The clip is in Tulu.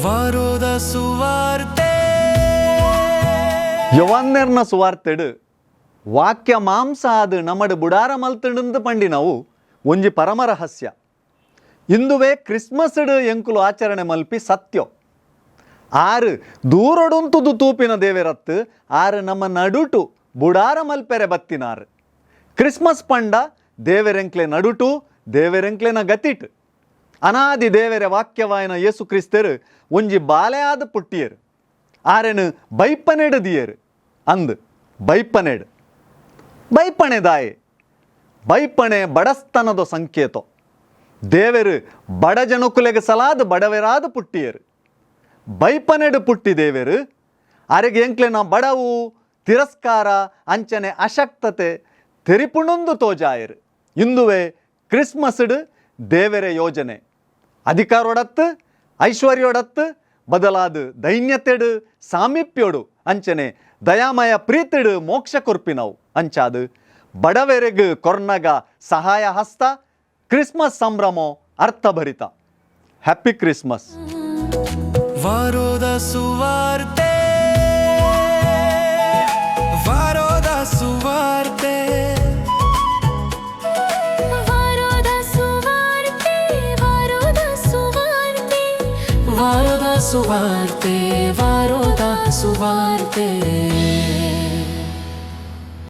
ವಾರೋದ ಸುವಾರ್ತೆ. ಯೊವನ್ನೆರ್ನ ಸುವಾರ್ತೆಡ್ ವಾಕ್ಯ ಮಾಂಸ ಆದ್ ನಮಡ್ ಬುಡಾರ ಮಲ್ತ್ಂಡ್ಂದ್ ಪಂಡಿನವು ಒಂಜಿ ಪರಮ ರಹಸ್ಯ. ಇಂದುವೇ ಕ್ರಿಸ್ಮಸ್ಡ್ ಎಂಕುಲು ಆಚರಣೆ ಮಲ್ಪಿ ಸತ್ಯೊ. ಆರ್ ದೂರೊಡುಂತುದು ತೂಪಿನ ದೇವೆರತ್ತ್, ಆರ್ ನಮ್ಮ ನಡುಟು ಬುಡಾರ ಮಲ್ಪೆರೆ ಬತ್ತಿನಾರ್. ಕ್ರಿಸ್ಮಸ್ ಪಂಡ ದೇವೆರೆಂಕ್ಲೆ ನಡುಟು, ದೇವೆರೆಂಕ್ಲೆನ ಗತಿಟ್. ಅನಾದಿ ದೇವೆರೆ ವಾಕ್ಯವಾಯಿನ ಯೇಸು ಕ್ರಿಸ್ತೆರ್ ಒಂಜಿ ಬಾಲೆಯಾದ್ ಪುಟ್ಟಿಯೆರ್. ಆರೆನ್ ಬೈಪನೆಡ್ ದಿಯೆರ್. ಅಂದ್ ಬೈಪನೆಡ್. ಬೈಪಣೆ ದಾಯೆ? ಬೈಪಣೆ ಬಡಸ್ತನದ ಸಂಕೇತೊ. ದೇವೆರ್ ಬಡ ಜನೊಕುಲೆಗ್ ಸಲಾದ್ ಬಡವೆರಾದ್ ಪುಟ್ಟಿಯೆರ್. ಬೈಪನೆಡ್ ಪುಟ್ಟಿ ದೇವೆರ್ ಅರೆಗ್ ಎಂಕ್ಲೆನ ಬಡವು, ತಿರಸ್ಕಾರ ಅಂಚನೆ ಅಶಕ್ತತೆ ತೆರಿಪುಂಡುಂದು ತೋಜಾಯೆರ್. ಇಂದುವೆ ಕ್ರಿಸ್ಮಸ್ಡ್ ದೇವೆರೆ ಯೋಜನೆ. ಅಧಿಕಾರೊಡತ್ತ್, ಐಶ್ವರ್ಯೊಡತ್ತ್, ಬದಲಾದ್ ದೈನ್ಯತೆಡ್, ಸಾಮೀಪ್ಯೊಡು ಅಂಚನೆ ದಯಾಮಯ ಪ್ರೀತಿಡ್ ಮೋಕ್ಷ ಕೊರ್ಪಿನವು. ಅಂಚಾದ್ ಬಡವೆರೆಗ್ ಕೊರ್ನಗ ಸಹಾಯ ಹಸ್ತ ಕ್ರಿಸ್ಮಸ್ ಸಂಭ್ರಮೊ ಅರ್ಥಭರಿತ. Happy Christmas. ವಾರೋದ ಸುವಾರ್ತೆ, ವಾರೋದ ಸುವಾರ್ತೆ. ವಾರೋದ ಸುವಾರ್ತೆ, ವಾರೋದ ಸುವಾರ್ತೆ. ವಾರೋದ ಸುವಾರ್ತೆ, ವಾರೋದ ಸುವಾರ್ತೆ.